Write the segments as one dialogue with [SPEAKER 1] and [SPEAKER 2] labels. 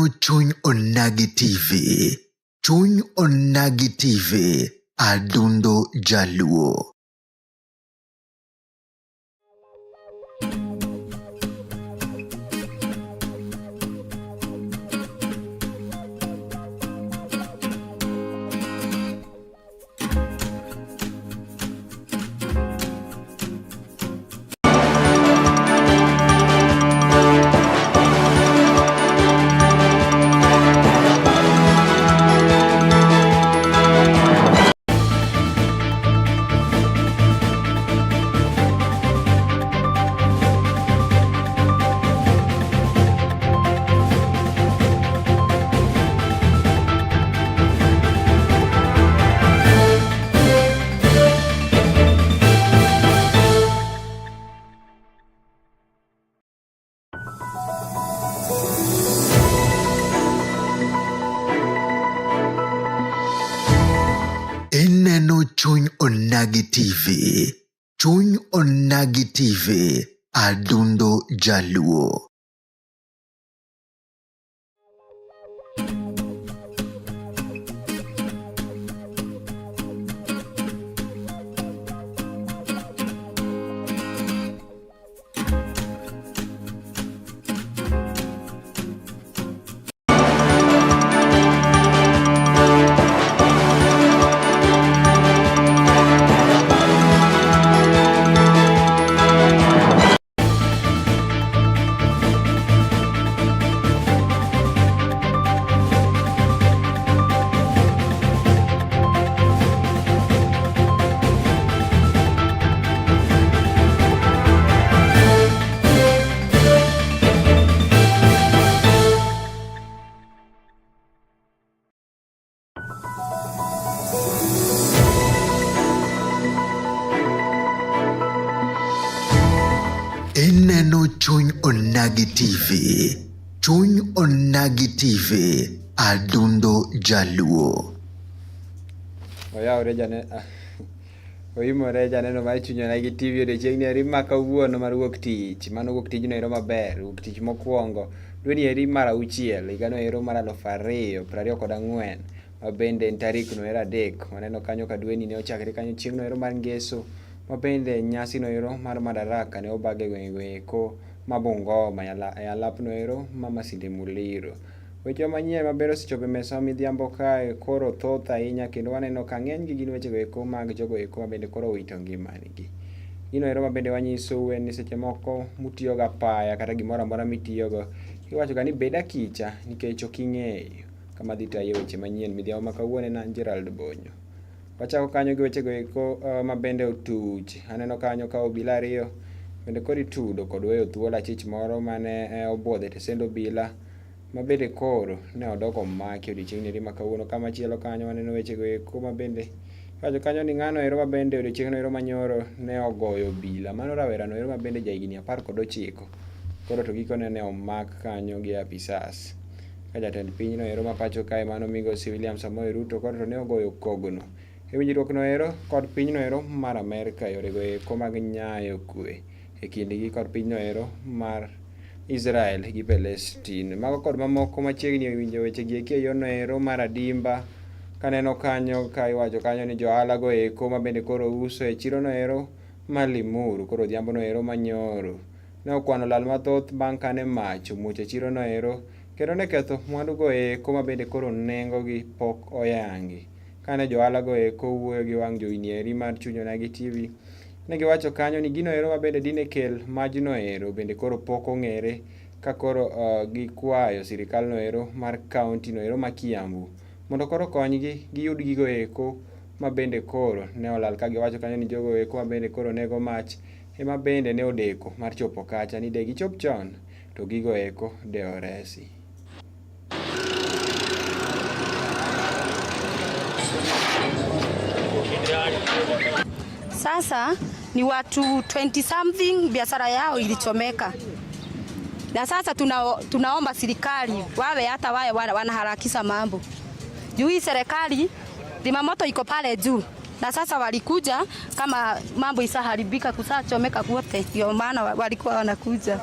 [SPEAKER 1] Ineno Chuny Onagi TV. Chuny Onagi TV. Adundo Jaluo. Ineno Chuny Onagi TV. Chuny Onagi TV. Adundo Jaluo. Ineno Chuny Onagi TV. Chuny Onagi TV. Adundo Jaluo.
[SPEAKER 2] Oyawre jane oimore janeno mar Chuny Onagi TV odiochieng'ni eri ma kawuono mar wuok tich. Mano wuok tijno ero maber, wuok tich mokwongo. Dweni eri mar auchiel, higano ero mar 2024. Ma bende en tarik no ero 3. Waneno kanyo ka dweni ne ochakre kanyo chieng' no ero mar ngeso. Ma bende nyasi no ero mar Madaraka ne obag e gwenge eko ma Bungoma e alap no ero ma Masinde Muliro. Weche manyien maber osechopo e mesa midhiambo kae koro thoth ahinya kendo waneno ka ng'eny gi gin wechego eko mag jogo eko mabende koro owito ngimagi. Gino ero mabende wanyisou en ni seche moko mutiyo gi apaya kata gimoro amora mitiyogo, iwachoga ni bed akicha nikech ok ing'eyo kama dhi tayi e weche manyien. Midhiambo ma kawuono en an Gerald Bonyo. Wachako kanyo gi wechego eko mabende otuch. Aneno kanyo ka obila ariyo bende koro itudo kod weyo thuolo achich moro mane obuodho e tesend obila ma bende koro ne odok omaki odiochieng'ni eri ma kawuono. Kamachielo kanyo waneno wechego eko ma bende iwacho kanyo ni ng'ano ero ma bende odiochieng'no ero manyoro ne ogoyo obila. Mano rawerano ero ma bende ja higni 19. Koro to gikone ne omak kanyo gi apisas. Ka jatend pinyno ero ma pacho kae mano migosi William Samoei Ruto koro to ne ogoyo kogno e winjruok no ero kod pinyno ero mar Amerka yorego eko mag nyayo kwe e kindgi kod pinyno ero mar Israel gi Palestine. Mago kod mamoko machiegni winjo weche gi eki e yorno ero mar adimba kaneno kanyo ka iwacho kanyo ni johala go eko ma bende koro uso e chiro no ero ma Limuru koro odhiambo no ero manyoro ne okwano lal mathoth bang' kane mach omuoch e chiro no ero kendo ne ketho mwandu go eko ma bende koro nengo gi pok oyangi. Kane johala go eko wuoyo gi wang' jowi eri mar Chuny Onagi TV, ne giwacho kanyo ni gino ero ma bende dine kel majno ero bende koro pok ong'ere ka koro gikwayo sirikal no ero mar kaunti no ero ma Kiambu mondo koro okonygi giyud gigo eko ma bende koro ne olal ka giwacho kanyo ni jogo eko ma bende koro nego mach ema bende ne odeko mar chopo kacha ni de gichop chon to gigo eko de oresi.
[SPEAKER 3] Sasa ni watu 20 something biashara yao ilichomeka, na sasa tunaomba serikali wawe hata wawe wanaharakisha mambo juu hii serikali zimamoto iko pale juu, na sasa walikuja kama mambo isaharibika kusachomeka kwote, ndio maana walikuwa wanakuja.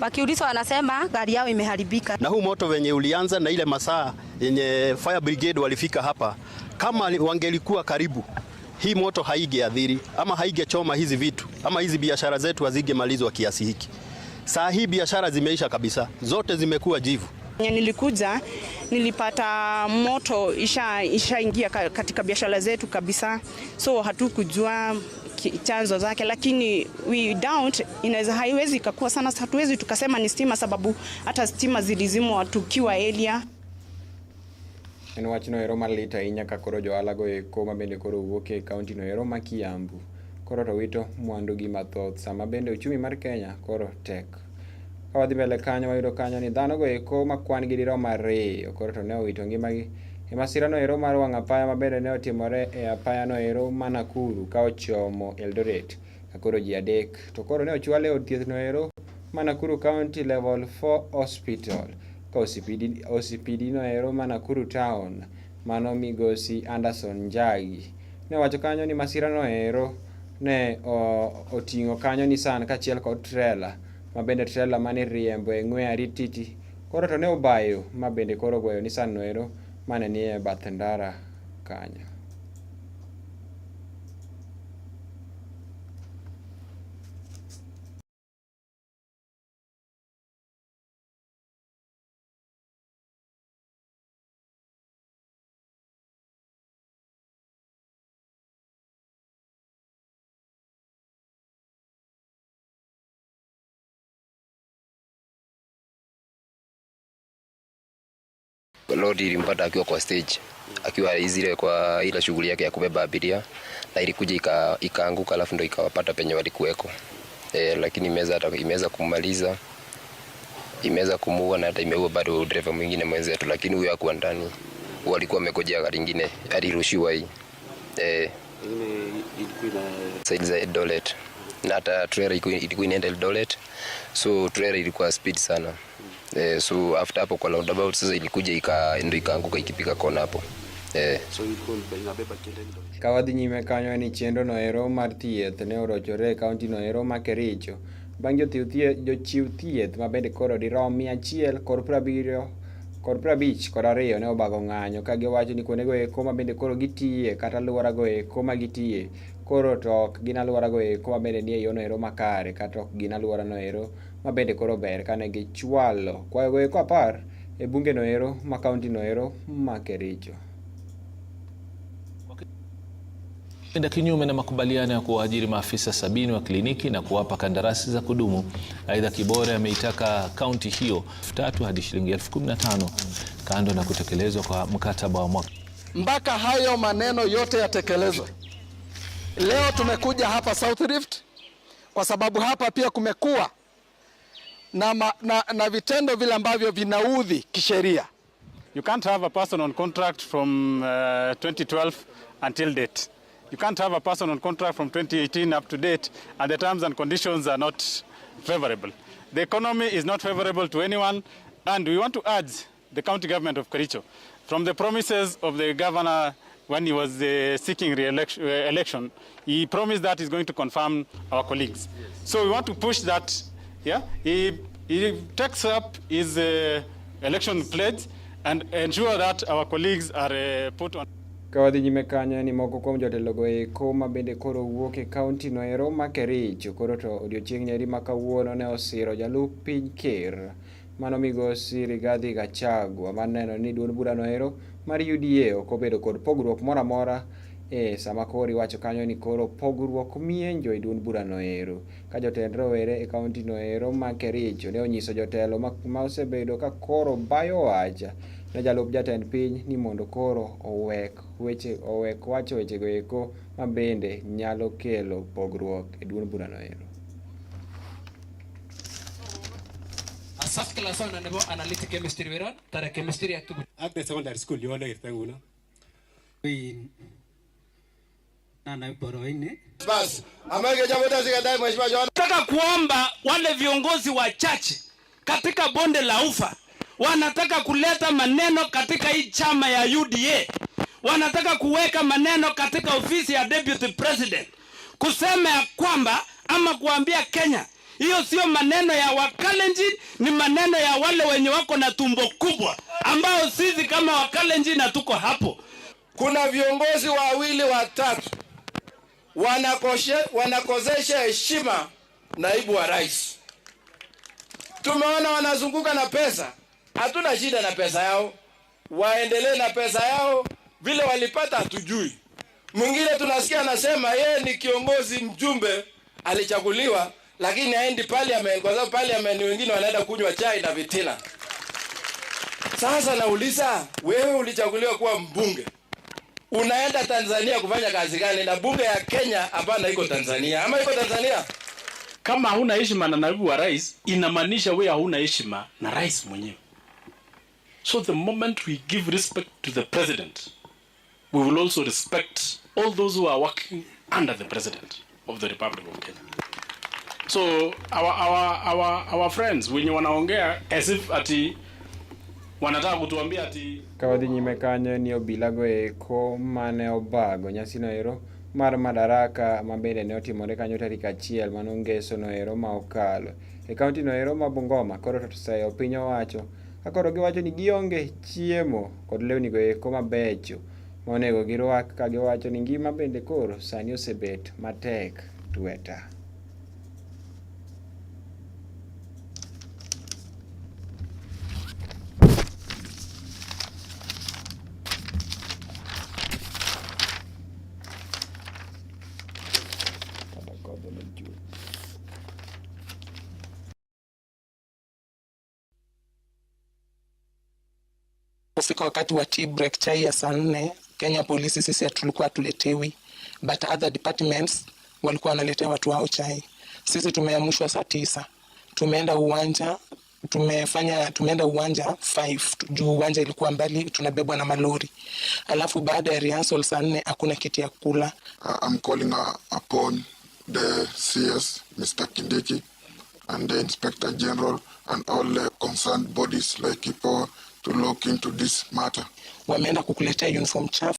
[SPEAKER 3] Wakiulizwa wanasema gari yao imeharibika.
[SPEAKER 4] Na huu moto wenye ulianza na ile masaa yenye fire brigade walifika hapa, kama wangelikuwa karibu, hii moto haigeathiri ama haigechoma hizi vitu ama hizi biashara zetu hazingemalizwa kiasi hiki. Saa hii biashara zimeisha kabisa, zote zimekuwa jivu.
[SPEAKER 5] Nilikuja nilipata moto ishaingia katika biashara zetu kabisa, so hatukujua chanzo zake, lakini we doubt inaweza, haiwezi ikakuwa sana, hatuwezi tukasema ni stima, sababu hata stima zilizimwa tukiwa area.
[SPEAKER 2] En wachno ero malit ahinya ka koro johala go eko ma bende koro wuok e kaunti no ero ma Kiambu koro to wito mwandu gi mathoth sama bende uchumi mar Kenya koro tek. Ka wadhi mbele kanyo wayudo kanyo ni dhano go eko ma kwan gi dirom 2 koro to ne owito ngimagi e masira no ero mar wang' apaya ma bende ne otimore e apaya no ero ma Nakuru ka ochomo Eldoret ka koro ji 3 to koro ne ochwal e od thieth no ero ma Nakuru County Level 4 Hospital ka OCPD no ero ma Nakuru Town mano migosi Anderson Njagi ne owacho kanyo ni masira no ero ne oting'o kanyo Nissan kaachiel kod trela ma bende trela mane riembo e ng'we arititi koro to ne obayo ma bende koro goyo Nissan no ero mane nie bath ndara kanyo.
[SPEAKER 6] Lori ilimpata akiwa kwa stage, akiwa zile kwa ile shughuli yake ya kubeba abiria, na ilikuja ikaanguka, alafu ndo ikawapata penye walikuweko. Lakini imeweza kumaliza, imeweza kumuua na hata imeua bado driver mwingine mwenzetu, lakini huyo hakuwa ndani. Walikuwa wamekojea gari nyingine, alirushiwa hii. Side za Eldoret. Na hata trailer ilikuwa inaenda Eldoret. So trailer ilikuwa speed sana. So after hapo kwa roundabout sasa ilikuja ndio ikaanguka ikipiga kona hapo.
[SPEAKER 7] So ilikuwa inabeba kile ndio.
[SPEAKER 2] Ka wadhi nyime kanyo ni chenro no ero mar thieth ne orochore e kaunti no ero ma Kericho bang' jochiw thieth ma bende koro dirom 152 ne obago ng'anyo ka giwacho ni kuondego eko ma bende koro gitiye kata alwora go eko ma gitiye koro to ok gin alwora go eko ma bende nie yono ero makare kata ok gin alwora no ero ma bende koro ber kane gichwalo kwayo go eko 10 e bunge no ero ma kaunti no ero ma Kericho.
[SPEAKER 8] Enda kinyume na makubaliano ya kuwaajiri maafisa 70 wa kliniki na kuwapa kandarasi za kudumu. Aidha, Kibore ameitaka kaunti hiyo 3,000 hadi shilingi 15,000 kando na kutekelezwa kwa mkataba wa mwaka.
[SPEAKER 9] Mpaka hayo maneno yote yatekelezwe. Leo tumekuja hapa South Rift kwa sababu hapa pia kumekuwa na vitendo vile ambavyo vinaudhi kisheria.
[SPEAKER 10] You can't have a person on contract from 2012 until date. You can't have a person on contract from 2018 up to date, and the terms and conditions are not favorable. The economy is not favorable to anyone, and we want to urge the county government of Kericho, from the promises of the governor when he was seeking election, he promised that he's going to confirm our colleagues. So we want to push that. Yeah, he takes up his election pledge and ensure that our colleagues are put on.
[SPEAKER 2] Ka wadhi nyime kanyo ni moko kuom jotelo go eko ma bende koro wuok e kaunti no ero ma Kericho koro to odiochieng' nyeri ma kawuono ne osiro jalup piny ker mano migosi Rigathi Gachagua mar neno ni duond bura no ero mar UDA ok obedo kod pogruok moro amora e sama koro iwacho kanyo ni koro pogruok mienjo e duond bura no ero ka jotend rowere e kaunti no ero ma Kericho ne onyiso jotelo ma osebedo ka koro bayo wach ne jalup jatend piny ni mondo koro owek wacho wechego eko ma bende nyalo kelo pogruok e duond bura no ero.
[SPEAKER 11] Asaf class nebo analytic chemistry weron tare chemistry ak tuguk
[SPEAKER 12] At the secondary school yo ole nguno.
[SPEAKER 11] In nana boroini.
[SPEAKER 9] Bas, amege jambo tazikatai mheshimiwa John.
[SPEAKER 11] Nataka kuomba wale viongozi wachache katika bonde la ufa wanataka kuleta maneno katika hii chama ya UDA. Wanataka kuweka maneno katika ofisi ya deputy president, kusema ya kwamba ama kuambia Kenya Hiyo sio maneno ya Wakalenjin, ni maneno ya wale wenye wako na tumbo kubwa, ambao sisi kama Wakalenjin hatuko hapo.
[SPEAKER 13] Kuna viongozi wawili watatu wanakosesha heshima naibu wa rais. Tumeona wanazunguka na pesa, hatuna shida na pesa yao, waendelee na pesa yao, vile walipata hatujui. Mwingine tunasikia anasema yeye ni kiongozi mjumbe alichaguliwa, lakini haendi parliament kwa sababu parliament wengine wanaenda kunywa chai na vitina. Sasa nauliza, wewe ulichaguliwa kuwa mbunge, unaenda Tanzania kufanya kazi gani? Na bunge ya Kenya hapana iko Tanzania, ama iko Tanzania?
[SPEAKER 14] Kama hauna heshima na naibu wa rais, inamaanisha wewe hauna heshima na rais mwenyewe. So the moment we give respect to the president, we will also respect all those who are working under the president of the Republic of Kenya. So our friends wenye wanaongea as if ati wanataka kutuambia ati
[SPEAKER 2] Ka wadhi nyime kanyo ni obilago eko mane obago nyasino ero mar Madaraka ma bende ne otimore kanyo tarik 1 mano ngeso noero ma okalo. E kaunti noero ma Bungoma koro to oseyo piny owacho ka koro giwacho ni gionge chiemo kod lewni go eko mabecho monego girwak ka giwacho ni ngima bende koro sani osebet matek tweta.
[SPEAKER 15] Kufika wakati wa tea break, chai ya saa 4, Kenya Polisi sisi tulikuwa hatuletewi, but other departments walikuwa wanaletea watu wao chai. Sisi tumeamshwa saa 9, tumeenda uwanja, tumeenda uwanja 5 juu uwanja ilikuwa mbali, tunabebwa na malori. Alafu baada ya rehearsal saa 4 hakuna kitu ya kula.
[SPEAKER 16] I'm calling upon the CS, Mr. Kindiki, and the Inspector General and all the concerned bodies like IPOA to look into this matter.
[SPEAKER 15] Wameenda kukuletea uniform chafu.